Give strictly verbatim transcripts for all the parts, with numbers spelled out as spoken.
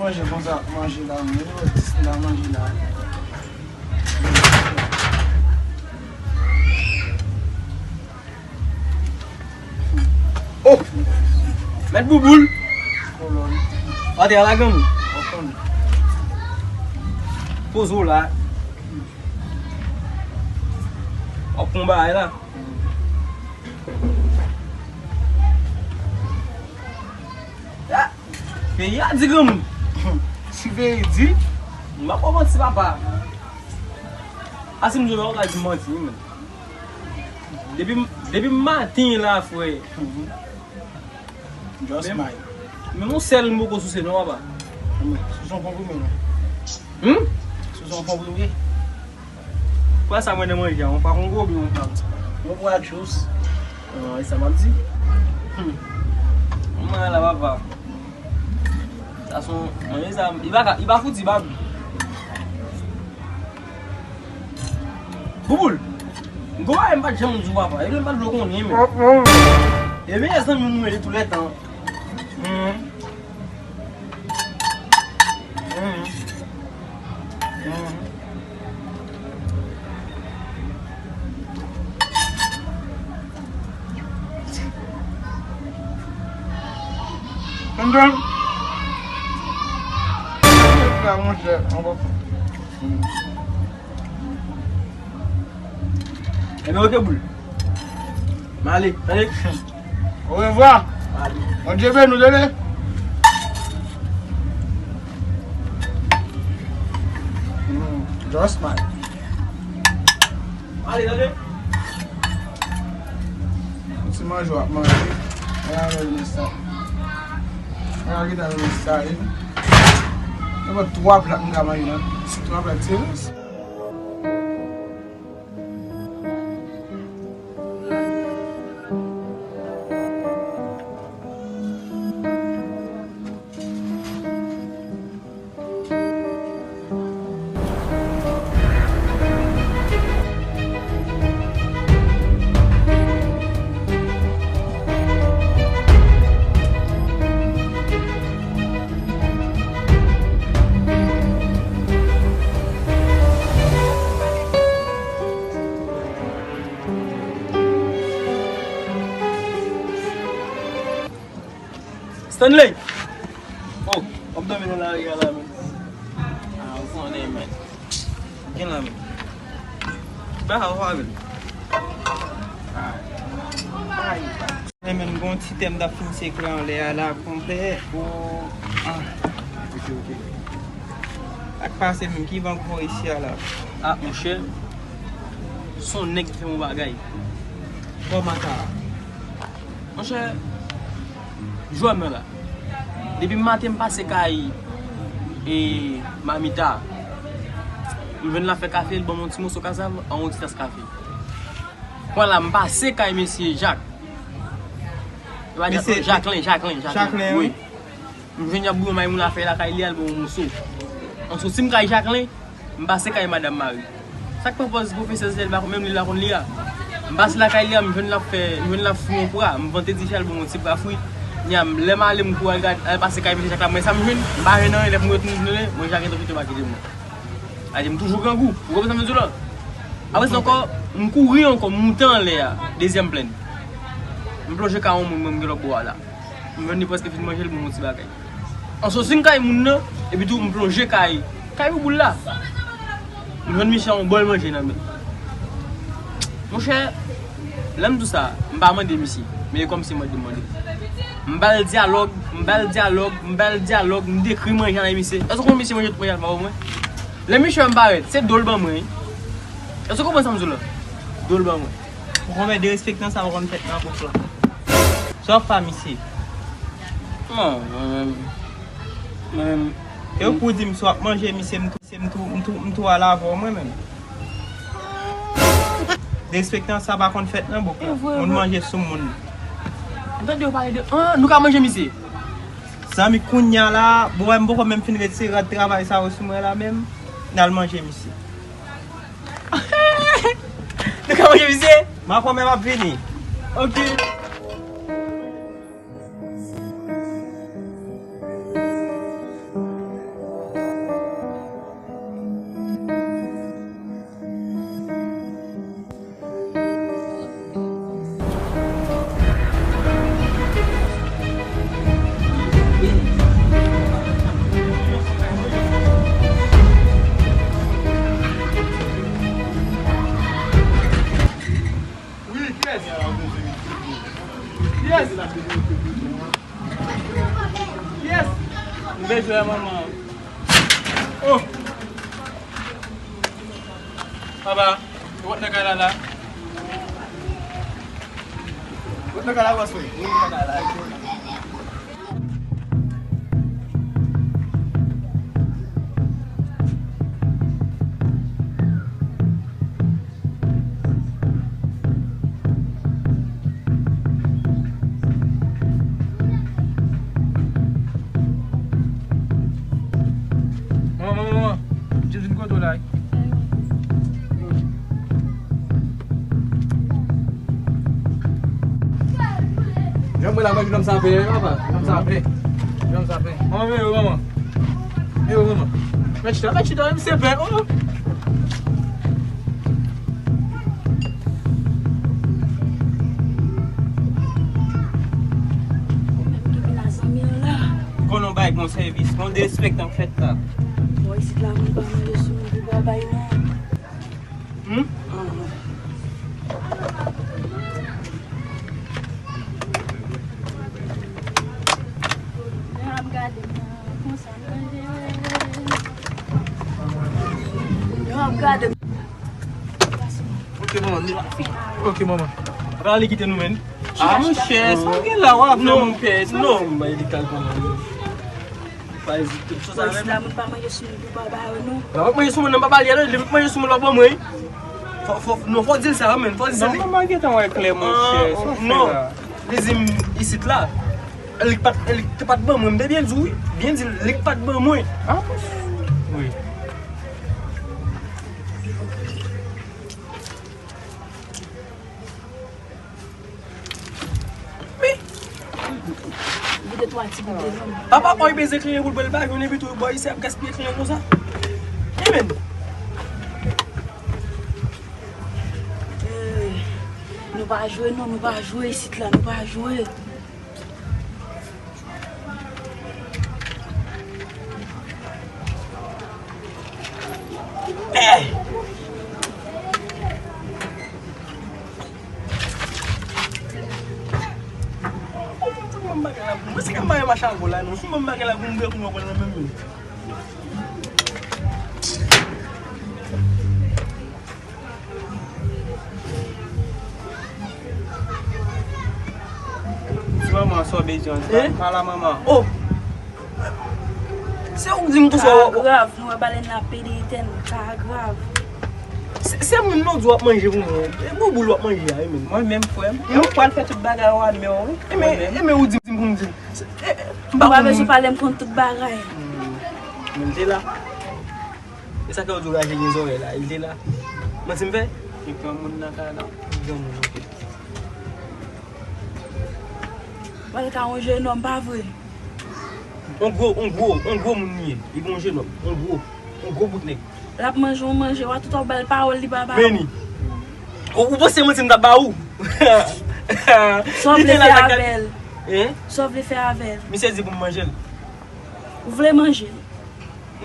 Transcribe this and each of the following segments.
Manje konsa, manje la, mwen, dis la, manje la. Oh! Mèt Bouboul! Kolòn. Atè a la, granmoun. Poze w la. W ap pran bagay la. Ah! Peyi a di granmoun. Si peyi di. M pa pran manti, papa. A si m di w, ou ka di m manti, wi, men. Depi, depi maten la, frè. Just men, mind. Men yon sèl m poko souse non, papa. Souse yon konprime non. Hmm? Souse yon konprime. Pwa sa mwen nan manje a, yon pwa kongo oubyen yon pwa? Yon pwa juice. Ah, e sa m ap di. Hmm. Mwen la, papa. Sa son manje sa, li pa ka, li pa fouti, pa. Bouboul. Gwo bagay m pa t janm di w, papa. Epi m pa t vle w konnen, men. Epi e zanmi m nou ye tou lè tan. Hmm. Hmm. Hmm. Konprann? Sa, monchè, anba. Ebyen, oke, boul. M ale, tande. Orevwa. Bondye beni w, tande. Mm, just mine. Ale, tande. Yon ti manje w ap manje. Mwen a renmen sa. Mwen a gentan renmen sa, wi. Nenpòt twa plat m ka manje nan. Twa plat, se. Stanley! Oh, w ap dòmi nan lari a la menm? Ah, ou konnen, men. Gen la menm. Ba, ou pa vin. Ah. Ay. Men, men, gon ti tèm t ap fin sekre anlè a la, konpè. Oh, ah. Ok, ok. Sa k pase menm, ki van k voye isi a la? Ah, monchè. Se yon nèg ki fè m yon bagay. Kòman sa? Monchè, jwè m nan la. Depi maten m pase kay, e, Mamita. M jwenn l ap fè kafe, l ban m yon ti moso kasav ak yon ti tas kafe. Kounye a la, m pase kay mesye Jak. E pa Jak, mesye non, Jacquelin, Jacquelin, Jacquelin. Jacquelin, wi. Wi. M jwenn y ap bouyon may moun afè lakay li a, l ban yon moso. An soti m kay Jacquelin, m pase kay Madanm Mari. Sa k pran pòz pwofesè Zèl pa konn menm li la konn li a. M pase lakay li a, m jwenn l ap fè, m jwenn l ap fou yon pra, m vante ti chay l ban yon ti pra fri. Kounye a, lè m ale m kouri al gad, al pase kay mesye Jak la, mwen sa m jwenn, m pa jwenn anyen, lè m retounen, mwen Jak gentan kite m pa kite mwen. Sa vle di m toujou grangou. Ou konprann sa m di w la? Apre sa ankò, m kouri ankò, m moute anlè a, dezyèm plèn. M plonje kay yon moun, mwen m gen lòt bò a la. M jwenn li prèske fin manje, l ban m yon ti bagay. An soti m kay moun nan, epi tou m plonje kay, kay Bouboul la. M jwenn misye a yon bòl manje nan men. Monchè, lè m di w sa, m pa mande misye, men e kòmsi mwen te mande. M ba l dyalòg, m ba l dyalòg, m ba l dyalòg, m dekri manje a nan misye. Èske w konn misye manje tout manje a pa ban mwen? Lè misye wè m parèt, se do l ban mwen, wi. Èske w konprann sa m di w la? Do l ban mwen. Ou konprann derespektan sa pa konn fèt nan bouk la. Sa w ap fè misye? Non, mwen menm, mwen menm. E ou pou di m si w ap manje misye, m tou, m tou, m tou, m tou al avè w mwen menm. Derespektan sa pa konn fèt nan bouk la. E vre, moun vre. Manje sou moun. M tande yo pale de, an, nou ka manje misye. Zanmi, kounye a la, bon, m poko menm fin retire rad travay sa yo sou mwen la menm. N al manje misye. Nou ka manje misye? M a kòmè m ap vini. Ok. Yes! Yes! M bezwen manman. Oh! Papa, ou nan kay la la. Ou nan kay la, bòs mwen. Ou nan kay la. Manman, manman, manman. Jezi vin kote w la. Janm mwen la, mwen, nonm sa pen, wi, papa. Nonm sa pen. Nonm sa pen. Manman, men yo, manman. Men yo, manman. Mèt chita, mèt chita, wi, misye pen. Oh! Ou menm ki vin la, zanmi an la. Konnen w bay bon sèvis, yon derespektan k fèt la. Bò, isit la, moun pa manje sou moun pou bò bay non. Hmm? Yo ap gade m nan konsa, m manje. Yo ap gade m. Ok, manman. Ok, manman. Apa li kite nou, menn? Ah, monchè, sa w gen la, w ap fè moun pè. Non, bay li kalkon. Pa ezite. Polis la, moun pa manje sou moun pou pa ba yo, non. Nan pa manje sou moun, nan pa ba li, alò, li manje sou moun, l ap ban mwen. Fò, fò, non, fò di l sa, menn, fò di l sa. Non, manman gentan wè klè, monchè, sa w fè la. Li di m isit la. Li pa t, li te pa t ban mwen, m te byen di w, wi. Byen di l, li pa t ban mwen. Ah, wi. Wi. Goute twa ti goute non. Papa, kòy beze kliyan pou l bwè, l pa jwenn, epi tou bò isi ap gaspiye kliyan konsa. Amen. Eh, nou pa jwe non, nou pa jwe isit la, nou pa jwe. Mwen se ka mare machango la non. Si mwen bagay la pou mwen pou mwen pran nan menm. Di manman sa w bezwen. Hein? Pale a manman. Oh! Se ou k di m konsa. Pa grav, nou wè balèn la pede etèn. Pa grav. Se, se moun nan w di w ap manje pou mwen. E bouboul w ap manje a, wi, menm. Mwen menm, frè m. E ou pral fè tout bagay ou a men w, wi. E men, e men ou di m pou m di. Se, e, e, m pa konn. Ou pa bezwen pale, m konn tout bagay. Hmm. Men m te la. E sa fè w di w raje gen zòrèy la, li te la. Manti m fè? Li pran moun nan kay la. Li pran moun, ok. Pral ka yon jenòm, pa vre? On gwo, on gwo, on gwo moun li ye. Li pa yon jenòm. On gwo, on gwo bout nèg. L ap manje yon manje, w a tout w ap ba l pawòl, li pa ba ou. Meni. Ou, ou panse manti m t ap ba ou? Sa w vle fè avè l? Hein? Sa w vle fè avè l? Misye di pou m manje l. Ou vle manje l?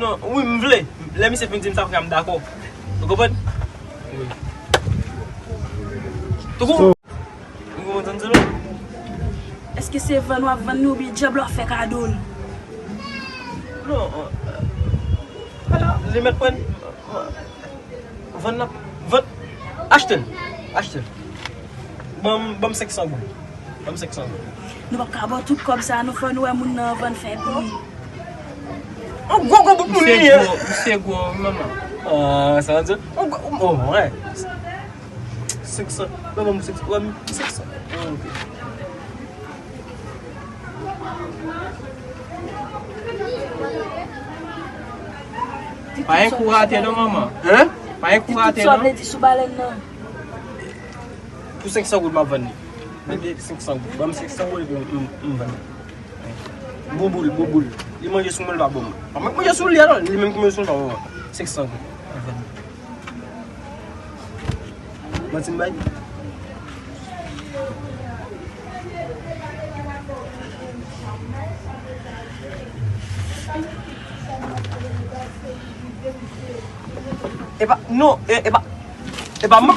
Non, wi, m vle. Lè misye fin di m sa, frè, m dakò. Ou konprann? Wi. Toukou. Ou konprann sa m di nou? Èske se vann w ap vann li oubyen dyab la w ap fè kado l? Non, euh, li mèt pran. Vann nan, vann, achte l, achte l. Ban m, ban m senk san goud. Ban m senk san goud. Nou p ap ka ba w tout kòb sa a, nou fò nou wè moun nan vann fè pri. On gwo gwo bout moun li ye. Misye gwo, misye gwo, manman. Ah, sa vle di, on gwo, oh, wè. Senk san, ban m senk san, wè, senk san. Ah, ok. Pa gen kou atè non, manman. Hein? Pa gen kou atè non. Di tout sa w vle di sou balèn nan. Pou senk san goud m ap vann li. Mete senk san goud. Ban m senk san goud epi m, m, m vann li. Bouboul, bouboul. Li manje sou mwen, l pa ban mwen. Pa mwen k manje sou li, alò. Li menm ki manje sou mwen, l pa ban mwen. Senk san goud. M ap vann li. Manti m bay? Epa, non, e, epa, epa, man.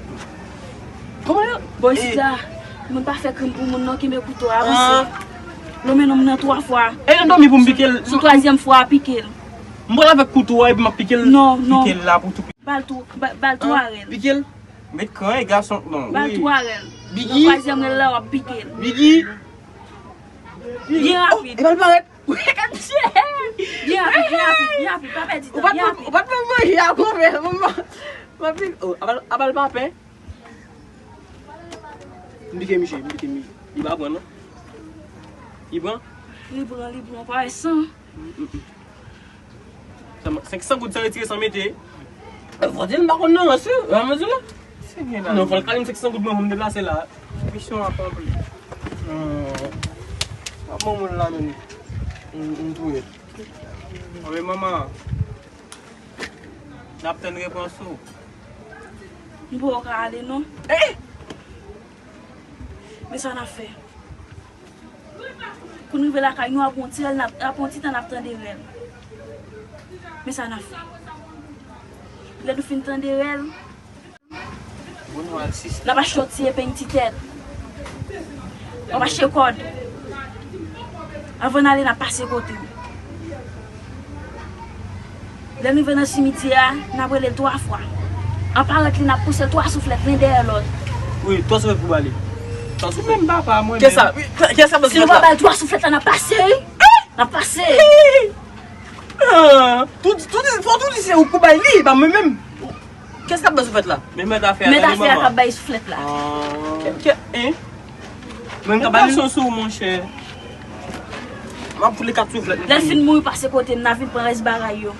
Kòman yo? Bon, eh, sista, moun pa fè krim pou moun non, kenbe kouto a, avanse. Lè w men nonm nan twa fwa. E nan dòmi pou m pike l. Sou twazyèm fwa a, pike l. M pral avèk kouto a epi m ap pike l. Non, non. Pike l la pou tou. Ba l twa, ba, ba l twa rèl. Pike l. Met kran e gason, non. Ba l twa rèl. Biggie. Nan twazyèm rèl la, w ap pike l. Biggie. Byen rapid. E ba l parèt. Byen rapid, byen rapid, byen rapid. Pa pèdi tan, byen rapid. Ou pa t fè manje a konpè. Manman. Manman. Oh, a ba l, a ba l pa pè. M pike misye, m pike misye. Li pa pran non. Li pran? Li pran, li pran, pa wè san. Senk san goud san retire san mete. Fò di l m pa konn nan rans wi, w a mezi la. Non, fò l kale m senk san goud mwen pou m deplase la. Misyon akonpli. Ap bon moun la menm. M touye. Anben manman. N ap tann repons ou. M poko ka ale non. Men sa n ap fè. Pou n rive lakay nou, apre yon ti rèl, n ap, apre yon ti tan, n ap tande rèl. Men sa n ap fè. Lè nou fin tande rèl, n ap achte yon ti epeng ti tèt. N ap achte kòd. Anvan n ale, n ap pase kote m. Lè n rive nan simityè a, n ap rele l twa fwa. An parèt li, n ap pouse l twa souflèt, len dèyè lòt. Wi, twa souflèt pou bale. Twa souflèt. Mwen menm papa, mwen menm. Kiyès sa? Kiyès sa? Si nou pa ba l twa souflèt la, n ap pase, wi. N ap pase. Ah, tout, tout, fò tout di se ou k pou bay li, pa mwen menm. Kiyès k ap bay souflèt la? Men mèt afè a, tande manman. Mèt afè a k ap bay souflèt la. Ah. Kè, kè, hein? Mwen ka ba li. Gason sou ou, monchè. M ap fout li kat souflèt. Lè l fin mouri, pase kote m, n a vin pran rès bagay yo.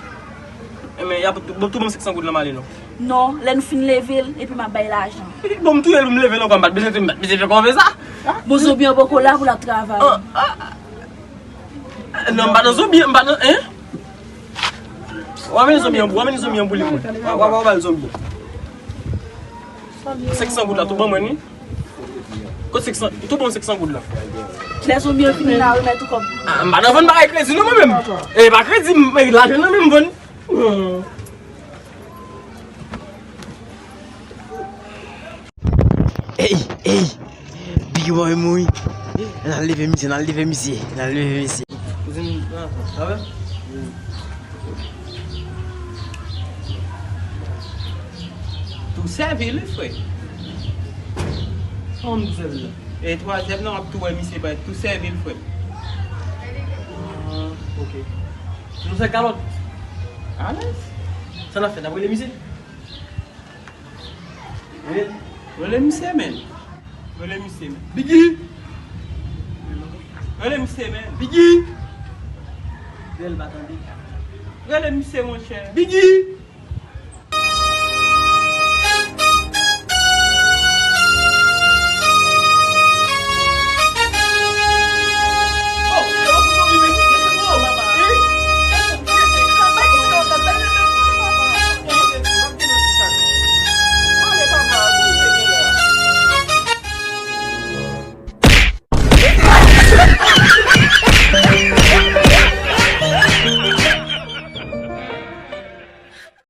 Enben, y ap tou, tou ban m senk san goud la, m ale non. Non, lè nou fin leve l, epi m ap bay lajan. Bon, m touye l, m leve l ankò, m pa t bezwen, m pa t bezwen fè kòve sa. Bon, zonbi an poko la pou l ap travay. Ah, ah. Non, m pa nan zonbi, m pa nan, hein? W a mennen zonbi an pou, w a mennen zonbi an pou li, mwen. W a, w a, w a ba l zonbi. Senk san goud la, tou ban mwen, wi. Kot senk san, tou ban m senk san goud la. Lè zonbi an fini, n a remèt ou kòb. Ah, m pa nan vann bagay kredi, non, mwen menm. E pa kredi, m, e lajan nan men m vann. Hmm. Ey, ey! Biggie Boy mouri. N al leve misye, n al leve misye, n al leve misye. Kouzin, ah, sa va? Tou sèvi l, wi, frè. Kòman m tou sèvi l la? E twazyèm nan, w ap tou wè misye bay tou sèvi l, frè. Ah, ok. Nou fè kalòt. Alèz. Sa n ap fè? N ap rele misye? Rele. Rele misye, men. Rele misye, men. Biggie! Rele misye, men. Biggie! Rele pa tande. Rele misye, monchè. Biggie!